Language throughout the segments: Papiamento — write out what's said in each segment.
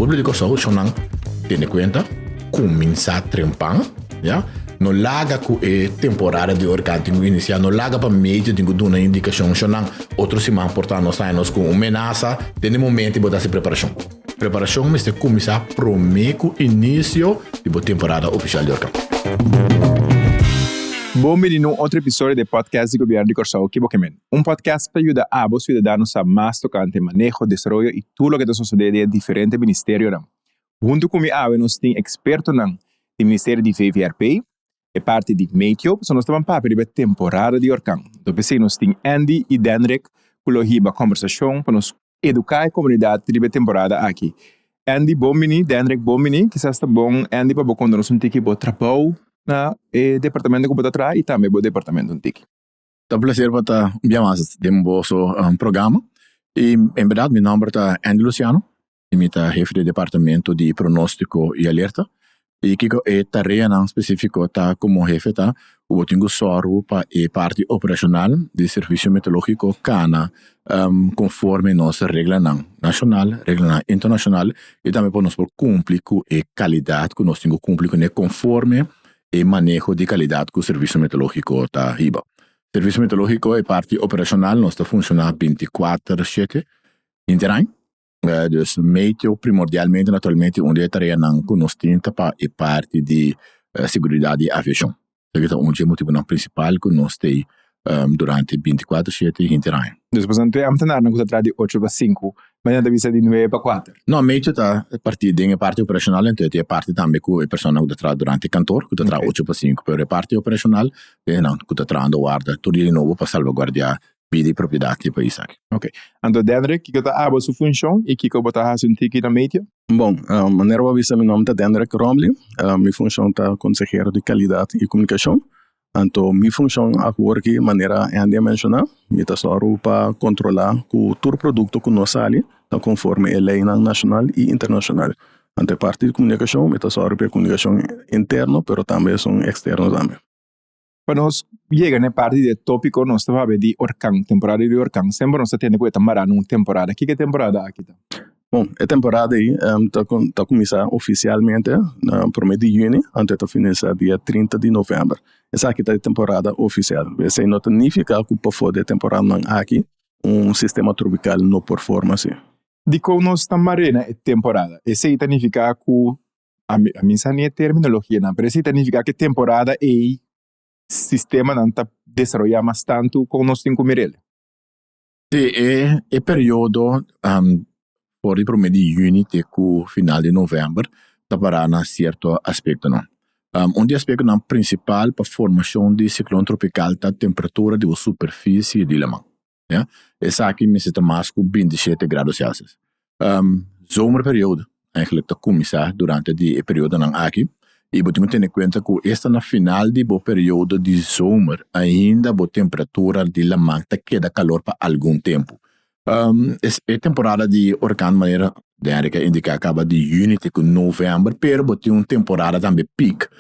Pueblo di Kòrsou, shonnan, tene kuenta, kuminsá trempan, ya. No laga ku e temporada di orkan tin ku inisiá, no laga pa medio tin ku duna indikashon, shonnan, otro siman por ta nos haña nos ku un menasa, den e momento bo ta hasi preparashon. Preparashon mester kuminsá promé ku inisio di bo temporada ofishal di orkan. Bon bini na un otro episodio di e podcast di Gobièrnu di Kòrsou Ki Bo Ke Men. Un podcast pa yuda abo siudadano sa mas tokante maneho, desaroyo i tur loke ta sosodé den e diferente ministerionan. Huntu ku mi awe nos tin ekspertonan di Ministerio di VVRP, e parti di Meteo, pasobra nos ta ban papia riba e temporada di orkan. Anto p'esei nos tin Andy i Denrick ku lo hiba kòmbersashon pa nos eduká e komunidat riba e temporada aki. Andy bon bini, Denrick bon bini. Kisas ta bon Andy pa bo konta nos un tiki bo trabou na e departamento ku bo ta traha i tambe bo departamento un tiki. Ta un placer pa ta un bia mas den boso programa y en berdad mi nomber ta Andy Luciano y mi ta hefe di departamento di pronostico y alerta y kico e tareanan specifico ta como hefe ta cu bo tin cu sorgo pa e parti operacional di servicio meteorologico cana conforme nos reglanan nacional, reglanan internacional y tambe pa nos por cumpli cu e calidad cu nos tin cu cumpli cune conforme e maneho di kalidat ku Servisio Meteorológiko ta hiba. Servisio Meteorológiko e parti operashonal nos ta funshoná binti kuater shete henter aña. Dus meteo primordialmente naturalmente un di e tareanan ku nos tin ta pa e parti di seguridat di aviashon. Esaki ta un di e motibunan prinsipal ku nos ta ei durante binti kuater shete henter aña. Dus boso no ta e ambtenarnan ku ta traha di ocho pa sinku, ma nan ta bisa di nuebe pa kuater. No, mecho ta parti den e parti operashonal, enton e parti tambe ku e persona ku ta traha durante kantor ku ta traha ocho pa sinku, pero e parti operashonal ta esnan ku ta trahando warda tur dia di nobo pa salvaguardiá bida i propiedat di e pais aki. Ok. Anto Dendrick, kiko ta abo su funshon i kiko bo ta hasi un tiki na meteo? Bon, manera bo a bisa mi nòmber ta Dendrick Romley, mi funshon ta konsehero di kalidat i komunikashon. Anto mi funshon awor aki manera Andy a menshoná, mi ta sòru pa kontrolá ku tur produkto ku nos sali ta konforme e leinan nashonal i internashonal. Anto e parti di komunikashon mi ta sòru pa e komunikashon interno pero tambe esun eksterno tambe. Pa nos yega na e parti di e tópiko nos ta papia di orkan, temporada di orkan. Semper nos ta tende ku e ta mará na un temporada. Kiko e temporada aki ta? Bon, e temporada ei ta ta kuminsá ofisialmente na promé di yüni anto e ta finalisá dia 30 di novèmber. Esaki ta e temporada ofisial. Esei no ta nifiká ku pafó di e temporadanan aki un sistema tropikal no por forma si. Dikon nos ta mar'é na e temporada? Esei ta nifiká ku, ami ami sa ni e terminologianan, pero esei ta nifiká ku e temporada ei sistemanan ta desaroyá mas tantu kon nos tin ku mir'el. Sí, e e periodo for di promé di yüni te ku final di novèmber ta pará na sierto aspektonan. Un di e aspektonan prinsipal pa formashon di siklon tropikal ta temperatura di bo superfisie di laman. Ya, esaki mester ta mas ku 27 grado Celsius. Zomerperiode eigenlijk ta kuminsá durante di e periodonan aki i bo tin ku tene kuenta ku esta na final di bo periodo di zomer ainda bo temperatura di laman ta keda kalor pa algun tempu. E temporada di orkan manera Derrick a indiká kaba di yüni te ku novèmber pero bo tin un temporada tambe pik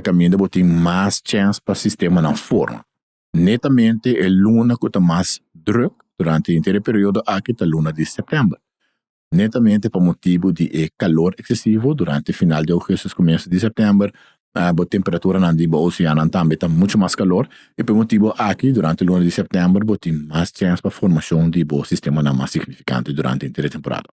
kaminda bo tin mas chèns pa sistemanan forma. Netamente e luna ku ta mas drùk durante henter e periodo aki ta luna di sèptèmber. Netamente pa motibu di e kalor eksesivo durante final di ougùstùs komienso di sèptèmber bo temperaturanan di bo oseannan tambe ta muchu mas kalor i pa e motibu aki durante luna di sèptèmber bo tin mas chèns pa formashon di bo sistemanan mas signifikante durante henter e temporada.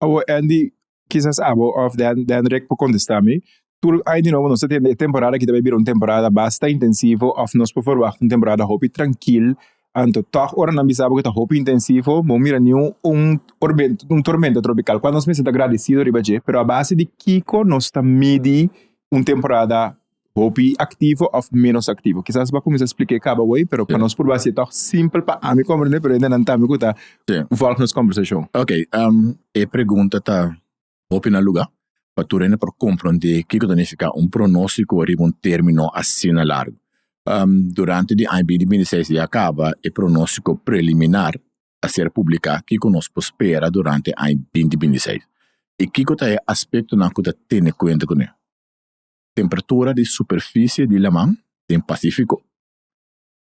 Awor Andy, kisas abo of Denrick por contesta mi, tur aña di nobo nos ta tende e temporada aki ta bay bira un temporada basta intensivo of nos por verwacht un temporada hopi trankil, anto tog ora nan bisa bo cu ta hopi intensivo bo mira ni un un tormenta tropical cual nos mester ta agradecido riba dje, pero a base di kico nos ta midi un temporada hopi aktivo òf ménos aktivo. Kisas bo a kuminsá splika e kaba wei, pero pa nos purba hasi e tòg simpel pa ami komprendé, pero hendenan tambe ku ta vòlg nos kombersashon. Ok, e pregunta ta hopi na lugá pa tur hende por komprondé kiko ta nifiká un pronóstiko riba un término asina largu. Durante di aña 2026 ya kaba e pronóstiko preliminar a ser publiká kiko nos por spera durante aña 2026 i kiko ta e aspektonan ku ta tene kuenta kuné. Temperatura di superfisie di laman den Pasífiko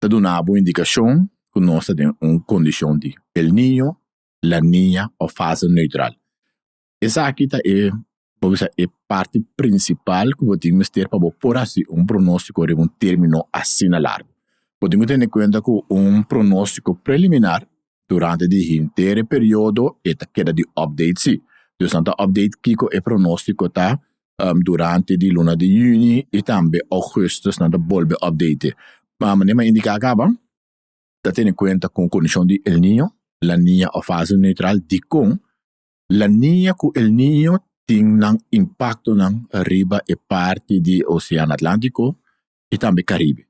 ta duna bo indikashon ku nos ta den un kondishon di El Niño, La Niña òf fase neutral. Esaki ta e, bo bisa, e parti prinsipal ku bo tin mester pa bo por hasi un pronóstiko riba un término asina largu. Bo tin ku tene kuenta ku un pronóstiko preliminar durante di henter e periodo e ta keda di update si. Dus nan ta update kiko e pronóstiko ta durante di luna di yüni i tambe ougùstùs nan ta bolbe update. Ma manera mi a indiká kaba ta tene kuenta ku kondishon di El Niño, La Niña òf fase neutral dikon La Niña ku El Niño tin nan impaktonan riba e parti di Oseano Atlántiko i tambe Karibe.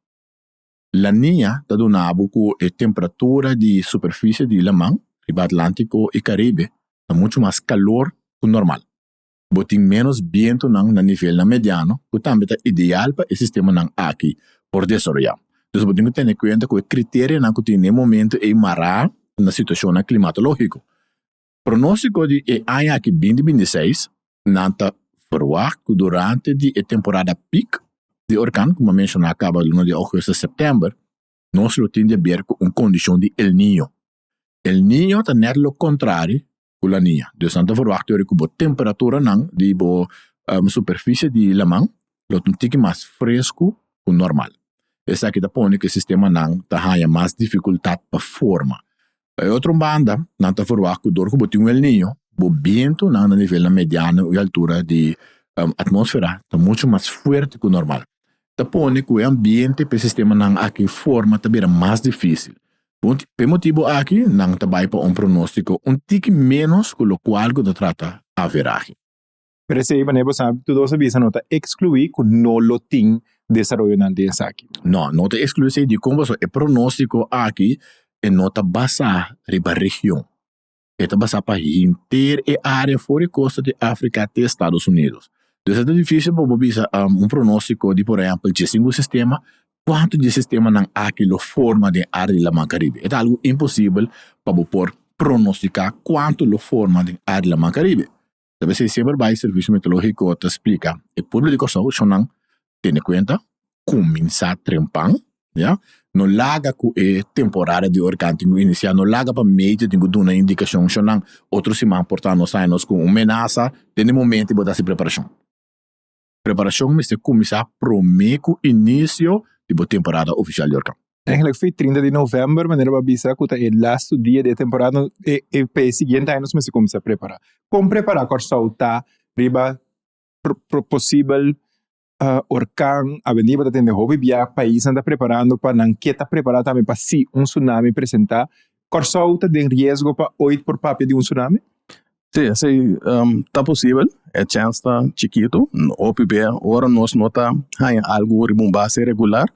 La Niña ta duna bo ku e temperatura di superfisie di laman riba Atlántiko i Karibe ta muchu mas kalor ku normal. Bo tin ménos bientunan na nivelnan mediano ku tambe ta ideal pa e sistemanan aki por desaroyá. Dus bo tin ku tene kuenta ku e kriterianan ku tin na e momentu ei mará na situashonnan klimatológiko. Pronóstiko di e aña aki binti 26, nan ta ferwagt ku durante di e temporada pik di orkan, ku mi a menshoná kaba luna di ougùstùs, sèptèmber, nos lo tin di aber ku un kondishon di El Niño. El Niño ta nèt lo kontrari ku La Niña. Dus nan ta ferwagt ku bo temperaturanan di bo superfisie di laman lo ta un tiki mas fresku ku normal. Esaki ta pone ku e sistemanan ta haña mas difikultat pa forma. Pa e otro banda, nan ta ferwagt ku dor ku bo tin un El Niño, bo bientunan na nivelnan mediano i altura di atmósfera ta muchu mas fuerte ku normal. Ta pone ku e ambiente pa e sistemanan aki forma ta bira mas difísil. Pa e motibu aki nan ta bai pa un pronóstiko un tiki ménos ku lokual ku ta trata averahe. Pero esei manera bo sa tur dos a bisa no ta ekskluí ku no lo tin desaroyonan den esaki. No, no ta ekskluí esei dikon pasobra e pronóstiko aki e no ta basá riba region. E ta basá pa henter e área for di kosta di Afrika te Estados Unidos. Dus e ta difísil pa bo bisa un pronóstiko di por ehèmpel djesinku sistema, kuantu di e sistemanan aki lo forma den área di Laman Karibe. E ta algu imposibel pa bo por pronostiká kuantu lo forma den área di Laman Karibe. Ta p'esei semper bai Servisio Meteorológiko ta splika e pueblo di Kòrsou shonnan tene kuenta, kuminsá trempan, ya, no laga ku e temporada di orkan tin ku inisiá, no laga pa medio tin ku duna indikashon shonnan otro siman por ta nos haña nos ku un menasa den e momento bo ta hasi preparashon. Preparashon mester kuminsá promé ku inisio di bo temporada ofisial di orkan. Eigenlijk fi 30 di november manera bo a bisa ku ta e lastu dia di e temporada e e pa e siguiente aña nos mester kuminsá prepará. Kon prepará Kòrsou ta riba posibel orkan? Awendia bo ta tende hopi bia paisnan ta preparando pa nan ke ta prepará tambe pa si un tsunami presentá. Kòrsou ta den riesgo pa oit por papia di un tsunami? Sí, esei ta posibel, e chèns ta chikitu, hopi bia ora nos no ta haña algu riba un base regular,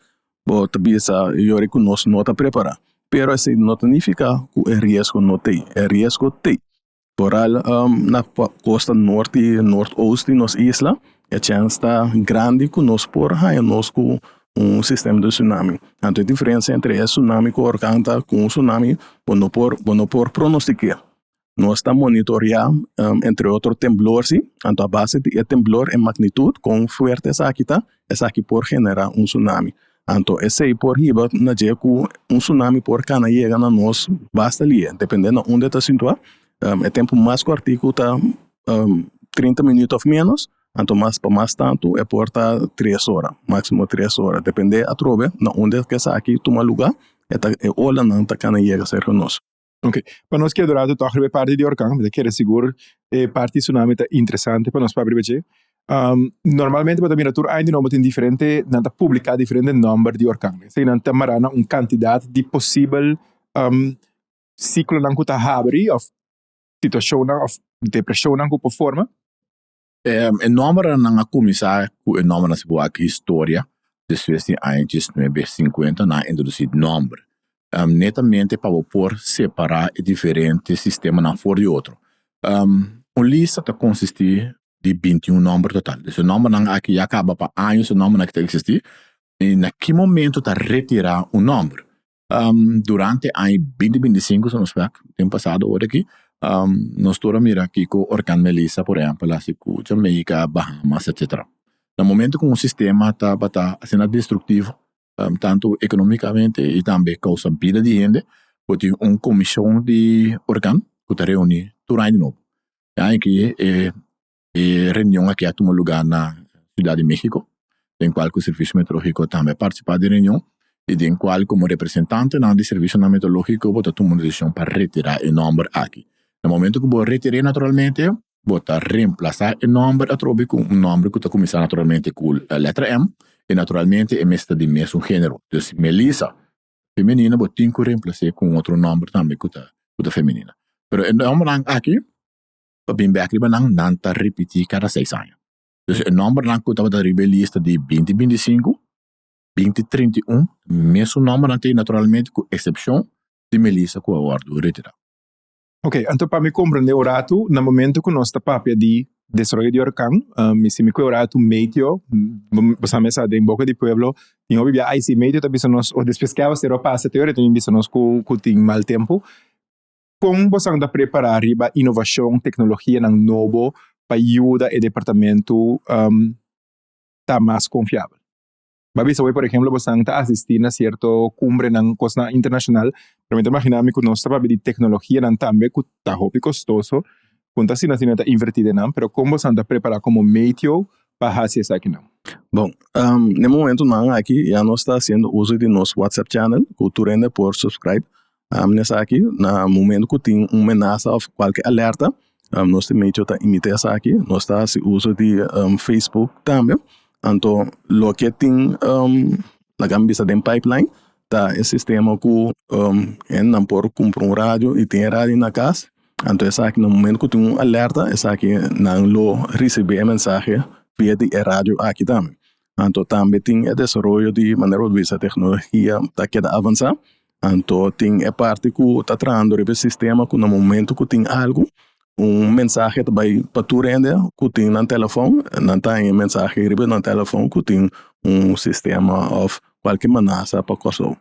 bo ta bisa yori ku nos no ta prepará, pero esei no ta nifiká ku e riesgo no t'ei, e riesgo t'ei. Foral na kosta nort i nortoost di nos isla, e chèns ta grandi ku nos por haña nos ku un sistema di tsunami. Anto e diferensia entre e tsunami ku orkan ta ku un tsunami bo no por bo no por pronostiká. Nos ta monitoreá entre otro temblor si, anto a base di e temblor e magnitud kon fuerte esaki ta, esaki por generá un tsunami. Anto esei por hiba na dje ku un tsunami por kana yega na nos basta lie, depende na unda e ta sintuá. E tempu mas kòrtiku ta 30 minüt òf ménos, anto mas pa mas tantu e por ta tres ora, máksimo tres ora, depende atrobe na unda ku esaki tuma lugá e ta e olanan ta kana yega serka nos. Ok, pa nos keda rato tòg riba e parti di orkan, mi ta kere sigur e parti tsunami ta interesante pa nos papia riba dje. Normalmente bo ta mira tur aña di nobo tin diferente, nan ta publiká diferente nòmber di orkan. Esei nan ta mará na un kantidat di posibel siklonan ku ta habri òf situashonnan òf depreshonnan ku por forma. E nòmbernan a kuminsá ku e nòmbernan si bo wak historia despues di aña 1950 nan a introdusí nòmber netamente pa bo por separá e diferente sistemanan for di otro. Un lista ta konsistí di 21 nòmber total. Dus e nòmbernan aki ya kaba pa años e nòmbernan aki ta eksistí i na ki momento ta retirá un nòmber. Durante aña 2025 si no spek, tempu pasado ora aki, nos tur a mira kiko orkan Melissa por ehempel a hasi ku Jamaica, Bahamas etcetera. Na momento ku un sistema tabata asina destruktivo tantu ekonomikamente i tambe kousa bida di hende, bo tin un komishon di orkan ku ta reuni tur aña di nobo. E aña aki e e reunion aki a tuma lugá na Ciudad di Mexico, den cual cu Servicio Meteorologico tambe a participa den reunion y den cual como representantenan di Servicionan Meteorologico bo ta tuma un decision pa retira e nomber aki. Na momento cu bo retir'é naturalmente bo ta reemplasa e nomber atrobe cu un nomber cu ta cuminsa naturalmente cu letra M y naturalmente e mester ta di mesun genero. Dus Melissa femenino bo tin cu reemplase cu un otro nomber tambe cu ta cu ta femenino. Pero e nombernan aki pa bin bek riba nan, nan ta ripiti cada seis aña. Dus e nombernan cu tabata riba e lista di binti 25, binti 31, mesun nombernan ta naturalmente cu excepcion di Melissa cu a wordo retira. Ok, anto pa mi comprende un ratu, na momento cu nos ta papia di desaroyo di orkan, mi si mi cu e ratu meteo, bo sa mesa den boca di pueblo, tin hopi bia, ay si meteo ta bisa nos, o despues cu awacero a pasa te ora ta bin bisa nos cu cu tin mal tempo. Con bosan ta prepara riba innovacion, tecnologianan nobo pa yuda e departamento ta mas confiabel? Bo a bisa hoy por ehemplo bosan ta asisti na cierto cumbrenan cosnan internacional pero mi ta imagina mi cu nos ta papia di tecnologianan tambe cu ta hopi costoso cu ta asina asina ta inverti den nan pero con bosan ta prepara como meteo pa haci esakinan? Bon, na e momentonan aki ya nos ta haciendo uso di nos WhatsApp channel cu tur hende por subscribe na esaki na momento cu tin un menasa of cualke alerta nos di meteo ta imita esaki nos ta haci uso di Facebook tambe anto loke tin laga mi bisa den pipeline ta e sistema cu hendenan por cumpra un radio y tin e radio na cas anto esaki na momento cu tin un alerta esaki nan lo ricibi e mensahe via di e radio aki tambe anto tambe tin e desaroyo di manera bo bisa tecnologia ta keda avansa Anto tin e parti ku ta trahando riba e sistema ku na momento ku tin algu un mensahe ta bai pa tur hende ku tin nan telefòn, nan ta haña e mensahe riba nan telefòn ku tin un sistema òf kualke manasa pa Kòrsou.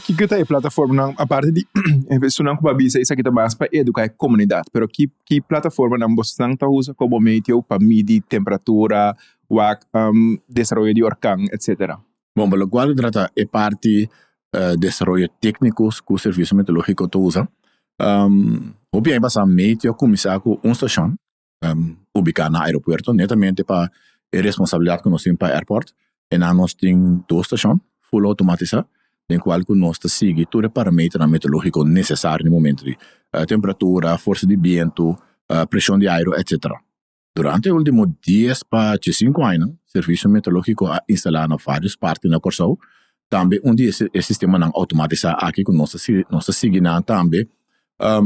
Kiko ta e plataformanan aparte di esunnan ku bo a bisa esaki ta mas pa eduka e komunidat pero ki ki plataformanan bosnan ta usa komo meteo pa midi temperatura wak desaroyo di orkan etsetera. Bon, pa lokual ta trata e parti desaroyo tékniko ku Servisio Meteorológiko ta usa, hopi aña pasá Meteo a kuminsá ku un stashon ubiká na aeropuerto netamente pa e responsabilidat ku nos tin pa airport. Einan nos tin dos stashon full outomatisá den kual ku nos ta sigui tur e parameternan meteorológiko nesesario na e momento di temperatura, forsa di bientu, preshon di airu, etsetera. Durante e ultimo dies pa diesinku añanan, Servisio Meteorológiko a instalá na vários parti na Kòrsou tambe un di e sistemanan outomatisá aki ku nos ta nos ta sigui nan tambe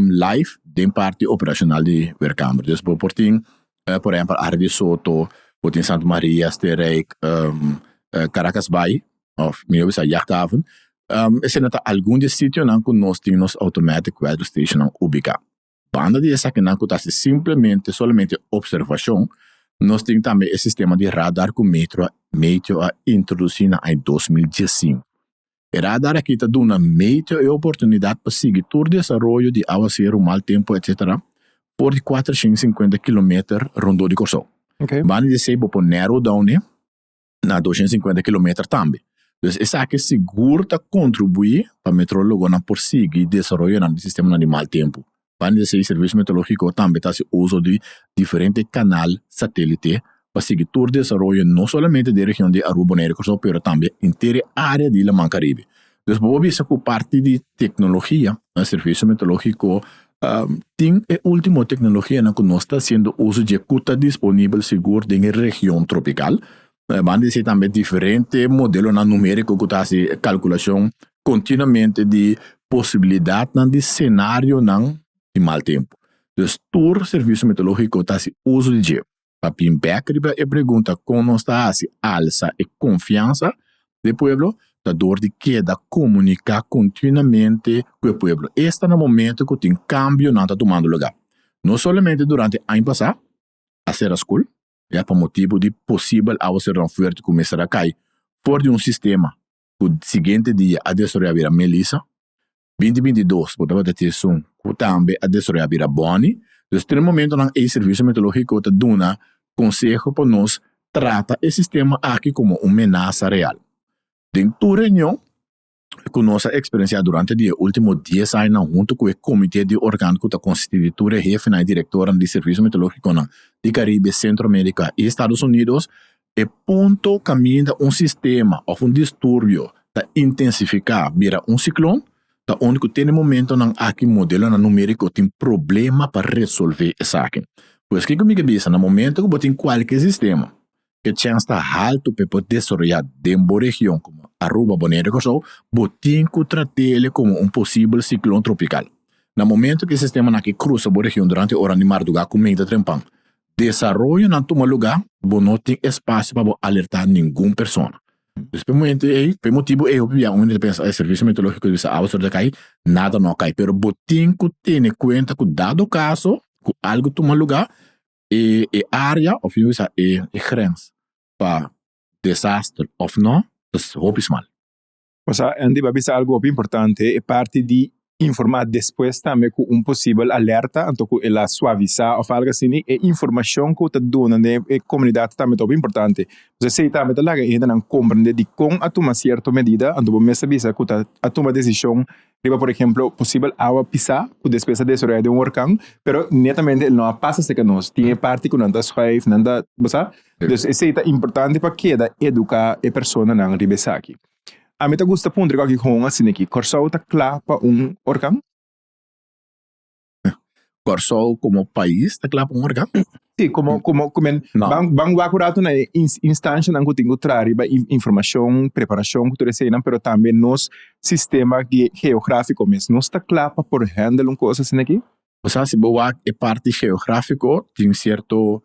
live den parti operashonal di werkkamer. Dus bo por tin por ehèmpel Arya di Soto, bo tin Santa Maria, Sterijk, Caracas Bay òf mihó bisa Jachthaven. Esei ta algun di e sitionan ku nos tin nos automatic weather stationnan ubiká. Banda di esakinan ku ta hasi simplemente solamente opservashon, nos tin tambe e sistema di radar ku Metro Meteo a introdusí na aña 2015. E radar aki ta duna Meteo e oportunidat pa sigui tur desaroyo di awaseru, mal tempu etc. For di 450 kilometer rondó di Kòrsou. Banda di esei bo por narrow down e na 250 kilometer tambe. Dus esaki sigur ta kontribuí pa meteorologonan por sigui desaroyonan di sistemanan di mal tempu. Banda di esei Servisio Meteorológiko tambe ta hasi uso di diferente kanal satélite pa sigui tur desaroyo no solamente den region di Aruba, Boneiru i Kòrsou pero tambe henter e área di Laman Karibe. Dus bo por bisa ku parti di teknologia na Servisio Meteorológiko tin e último teknologianan ku nos ta hasiendo uso dje ku ta disponibel sigur den e region tropikal. Banda di esei tambe diferente modelonan numériko ku ta hasi kalkulashon kontinuamente di posibilidatnan di senarionan di mal tempu. Dus tur servisio meteorológiko ta hasi uso di dje. Pa bin bek riba e pregunta kon nos ta hasi alsa e konfiansa di e pueblo, ta dor di keda komuniká kontinuamente ku e pueblo. Esta na momento ku tin kambionan ta tumando lugá. No solamente durante aña pasá a sera skol, ya pa motibu di posibel awaseronan fuerte ku mester a kai for di un sistema ku siguiente dia a desaroyá bira Melissa. 2022 bo tabata tin esun ku tambe a desaroyá bira Bonnie. Dus tin e momentonan ei Servisio Meteorológiko ta duna konseho pa nos trata e sistema aki komo un menasa real. Den tur reunion ku nos a eksperensiá durante di e último dies añanan huntu ku e komité di organ ku ta konsistí di tur e hefenan i direktornan di Servisio Meteorológikonan di Karibe, Sentroamerika i Estados Unidos, E punto kaminda un sistema òf un disturbio ta intensifiká bira un siklon ta unda ku te na e momentonan aki modelonan numériko tin problema pa resolvé esaki. Pues kiko mi ke bisa, na momento ku bo tin kualke sistema ku e chèns ta haltu pa e por desaroyá den bo region komo Aruba, Boneiru i Kòrsou, bo tin ku trat'el komo un posibel siklon tropikal. Na momento ku e sistemanan aki krusa bo region durante ora di mardugá ku mei ta trempan, Desaroyonan tuma lugá, bo no tin espasio pa bo alertá ningun persona. Dus p'e momento ei, p'e motibu ei hopi bia un hende ta pensa, e servisio meteorológiko di bisa awa sor ta kai, nada no a kai. Pero bo tin ku tene kuenta ku dado kaso ku algu tuma lugá, e e área òf mi bisa e e grens pa desaster òf no ta hopi smal. Osea, Andy bo a bisa algu hopi importante, e parti di informá despues tambe ku un posibel alerta, anto ku el a suavisá òf algu asina, e informashon ku ta duna den e komunidat tambe ta hopi importante. Pues esei tambe ta laga e hendenan komprendé dikon a tuma sierto medida, anto bo mes a bisa ku ta a tuma desishon riba por ehemplo posibel awa pisá ku despues a desaroyá den un orkan, pero netamente el no a pasa serka nos, tin e parti ku nan ta schuif, nan ta, bo sa? Dus esei ta importante pa keda eduká e personanan riba esaki. Ami ta gusta puntra ku aki hon asina aki, Kòrsou ta kla pa un orkan? Kòrsou komo pais ta kla pa un orkan? Sí, komo, komo, komo, No. ban, ban wak un ratu na e instanshanan ku tin ku traha riba informashon, preparashon ku tur eseinan, pero tambe nos sistema geográfiko mes. Nos ta kla pa por handle un kos asina aki? Osea, si bo wak e parti geográfiko, tin sierto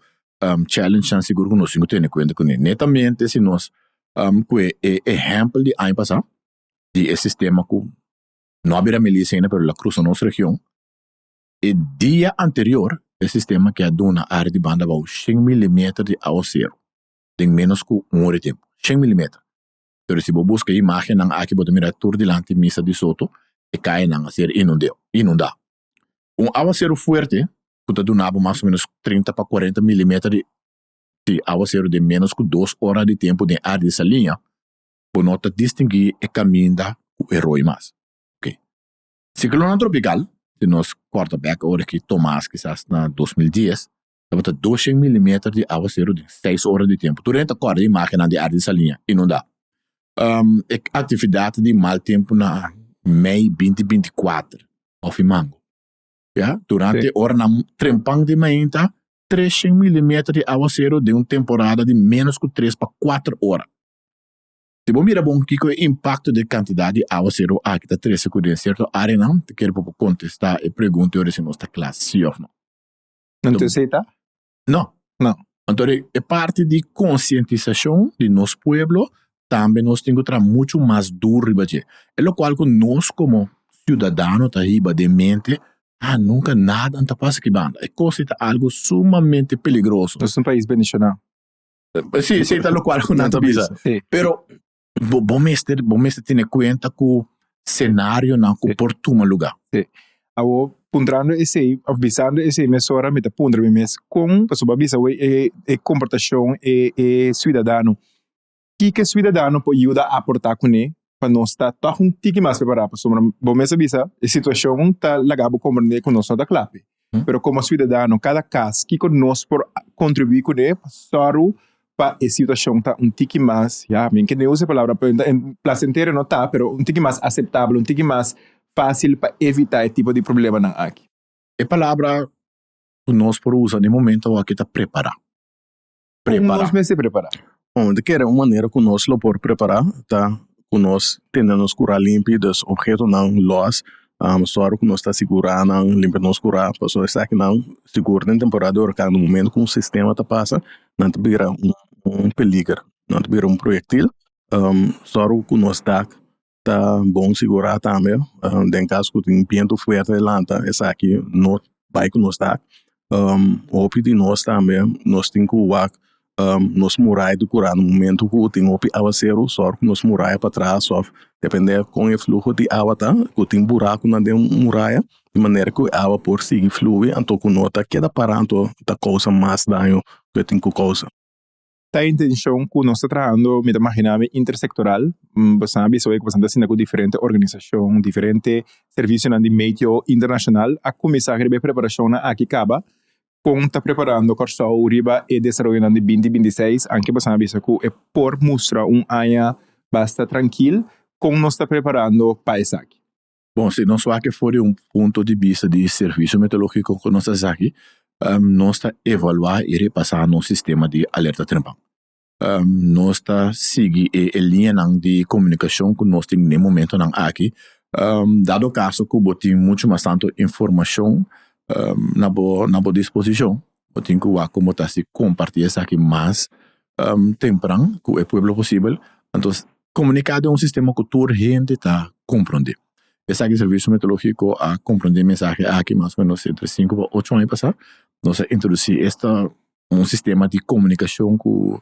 challengenan sigur ku nos tin ku tene kuenta kuné. Netamente si nos kue e ehèmpel di aña pasá di e sistema ku no a bira milisia ainda pero el a krusa nos region, e dia anterior e sistema ke a duna área di banda abou shen milimeter di awaseru den ménos ku un ora di tempu, shen milimeter. Pero si bo buska e imágennan aki bo ta mira tur dilanti misa di Soto e kayanan a ser inundá. Un awaseru fuerte ku ta duna bo mas o ménos 30 pa 40 milimeter di di awaseru den ménos ku dos ora di tempu den área di Saliña, bo no ta distinguí e kaminda ku e roi mas. Ok. Siklonnan tropikal, si nos kòrta bèk ora ki Tomas kisas na 2010, tabata 200 milimeter di awaseru den seis ora di tempu. Tur hende ta kòrda e imágennan di área di Saliña inundá. E aktividat di mal tempu na mei 2024, òf i mango. Ya, durante oranan trempan di mainta, 300 milimeter di awaseru den un temporada di ménos ku tres pa kuater ora. Si bo mira bon kiko e impakto di e kantidat di awaseru aki ta trese ku den sierto áreanan, ta kere pa bo kontestá e pregunta i ora si nos ta kla sí òf no. Anto esei ta? No. No. Anto e parti di konsientisashon di nos pueblo tambe nos tin ku traha muchu mas duru riba dje. E lokual ku nos komo siudadano ta hiba den mente, ah nunka nada no ta pasa aki banda. E kos ei ta algu sumamente peligroso. Nos ta un pais bendishoná. Sí, sí, ta lokual ku nan ta bisa. Sí. Pero bo, bo mester, bo mester tene kuenta ku senarionan ku por tuma lugá. Sí. Awor, puntrando esei, of bisando esei mesora, mi ta puntra mi mes kon, pasobra bo a bisa awor e, e komportashon, e, e siudadano. Kiko e siudadano por yuda aportá kuné pa nos ta tòg un tiki mas prepará? Pasobra bo mes a bisa e situashon ta laga bo komprendé ku nos no ta kla p'e. Pero komo siudadano, kada kas, kiko nos por kontribuí kuné pa sòru pa e situashon ta un tiki mas, ya, mi ke ni usa e palabra, plasentero no ta, pero un tiki mas aseptabel, un tiki mas fásil pa evitá e tipo di problemanan aki. E palabra ku nos por usa den momento aki ta prepará. Prepará. Nos mester prepará. Bon, mi ta kere un manera ku nos lo por prepará ta ku nos tene nos kura limpi, dus ophetonan lòs. Sòru ku nos ta sigurá nan, limpia nos kurá, pasobra esakinan sigur den temporada di orkan na momento ku un sistema ta pasa nan ta bira un peliger, nan ta bira un proyektil. Sòru ku nos dak ta bon sigurá tambe den kaso ku tin bientu fuerte lanta esaki no bai ku nos dak. Hopi di nos tambe nos tin ku wak nos muraya di kura na momento ku tin hopi awaseru sòru ku nos muraya patras òf depende kon e fluho di awa ta ku tin burakunan den muraya di manera ku e awa por sigui flui anto ku no ta keda para anto ta kousa mas daño ku e tin ku kousa. Ta e intenshon ku nos ta trahando mi ta magina mi intersektoral boso a bisa ku boso ta sinta ku diferente organisashon diferente servisionan di meteo internashonal a kuminsá riba e preparashonnan aki kaba. Kon ta preparando Kòrsou riba e desaroyonan di binti 26, anke boso a bisa ku e por mustra un aña basta trankil, kon nos ta preparando pa esaki? Bon, si nos wak for di un punto di bista di servisio meteorológiko ku nos ta esaki, nos ta evaluá i repasá nos sistema di alerta trempan. Nos ta sigui e liñanan di komunikashon ku nos tin den momentonan aki. Dado kaso ku bo tin muchu mas tantu informashon na bo na bo disposishon, bo tin ku wak komo ta si kompartí esaki mas tempran ku e pueblo posibel. Anto komuniká den un sistema ku tur hende ta komprondé. Esaki Servisio Meteorológiko a komprondé e mensahe aki mas o ménos entre sinku pa ocho aña pasá. Nos a introdusí esta un sistema di komunikashon ku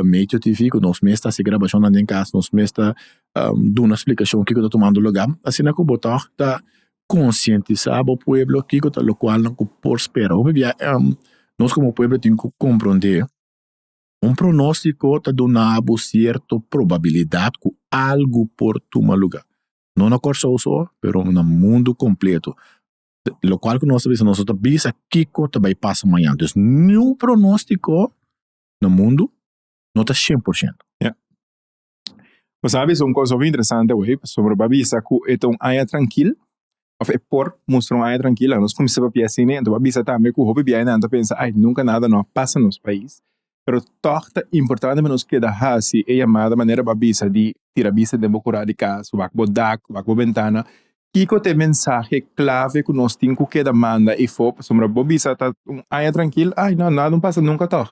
Meteo TV ku nos mes ta hasi grabashonnan den kas, nos mes ta duna splikashon kiko ta tumando lugá, asina ku bo tòg ta konsientisá bo pueblo kiko ta lokualnan ku por spera. Hopi bia nos komo pueblo tin ku komprondé un pronóstiko ta duna bo sierto probabilidat ku algu por tuma lugá, no na Kòrsou so pero na mundu kompleto. Lokual ku nos ta bisa, nos no ta bisa kiko ta bai pasa mañana. Dus niun pronóstiko na mundu no ta 100%. Ja. Bo sa bisa un kos hopi interesante awey, pasobra bo a bisa ku e ta un aña trankil, òf e por mustra un aña trankil. Nos kuminsá papia asina, anto bo a bisa tambe ku hopi biaha nan ta pensa, ai, nunka nada no a pasa na nos pais. Pero tòg ta importante pa nos keda hasi e yamada manera bo a bisa di tira bista den bo kura di kas, wak bo dak, wak bo bentana. Kiko ta e mensahe klave ku nos tin ku keda manda efo? Pasobra bo bisa ta un aña trankil, ai no, nada no pasa nunka tòg.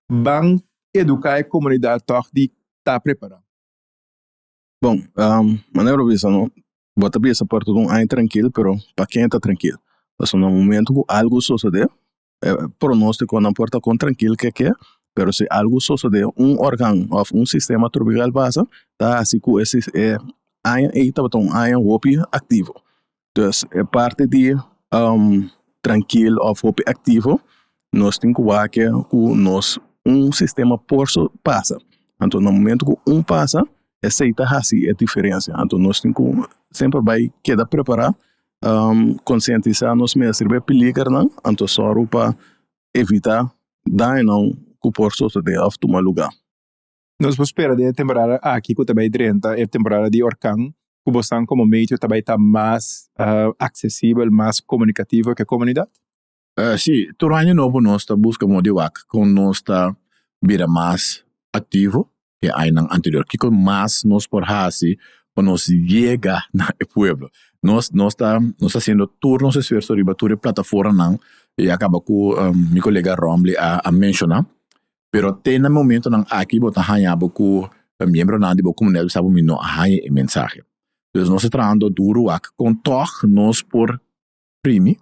Ban eduká e komunidat tòg di ta prepará. Bon, manera bo bisa no, bo ta bisa por ta un aña trankil, pero pa ken ta trankil? Pasobra na momento ku algu sosodé, E pronóstikonan por ta kon trankil ke ke, pero si algu sosodé un organ òf un sistema tropikal pasa, ta hasi ku e e aña ei tabata un aña hopi aktivo. Dus e parti di trankil òf hopi aktivo nos tin ku wak ku nos un sistema por pasa. Anto na momento ku un pasa esei ta hasi e diferensia. Anto nos tin ku semper bai keda prepará Konsientisá nos mes riba e peligernan, anto sòru pa evitá dañonan ku por sosodé òf tuma lugá. Nos por spera den e temporada aki ku ta bai drenta, e temporada di orkan, ku bosnan komo meteo ta bai ta mas aksesibel, mas komunikativo ku e komunidat? Sí, tur aña nobo nos ta buska modo di wak kon nos ta bira mas aktivo ke añanan anterior. Kiko mas nos por hasi pa nos yega na e pueblo? Nos nos ta nos ta hasiendo tur nos esfuerso riba tur e plataformanan ya kaba ku mi kolega Rombley a a menshoná, pero te na momentonan aki bo ta haña bo ku miembronan di bo komunidat bisa bo mi no a haña e mensahe. Dus nos ta trahando duru wak kon tòg nos por primi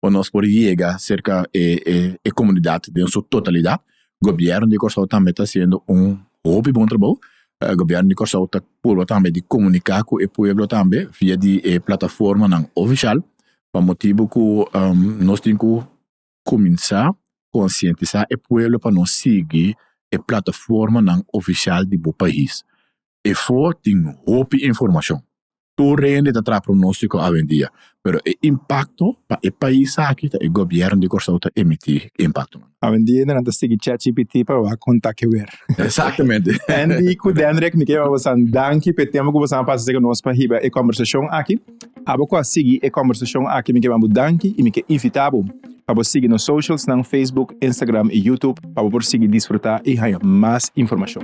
pa nos por yega serka e e komunidat den su totalidat. Gobièrnu di Kòrsou tambe ta hasiendo un hopi bon trabou. Gobièrnu di Kòrsou ta purba tambe di komuniká ku e pueblo tambe via di e plataformanan ofishal pa motibu ku nos tin ku kuminsá konsientisá e pueblo pa nos sigui e plataformanan ofishal di bo pais. Efo tin hopi informashon. Tur hende ta traha pronóstiko awendia, pero e impakto pa e pais aki ta e gobièrnu di Kòrsou ta emití e impaktonan. Awendia nan ta sigui ChatGPT pa wak kon ta ke wer. Exactamente. Andy ku Denrick, mi ke yama bosan danki pa e tempu ku bosan a pasa ku nos pa hiba e kòmbersashon aki. Abo ku a sigui e kòmbersashon aki mi ke yama bo danki i mi ke invitá bo pa bo sigui nos socialsnan Facebook, Instagram i YouTube pa bo por sigui disfrutá i haña mas informashon.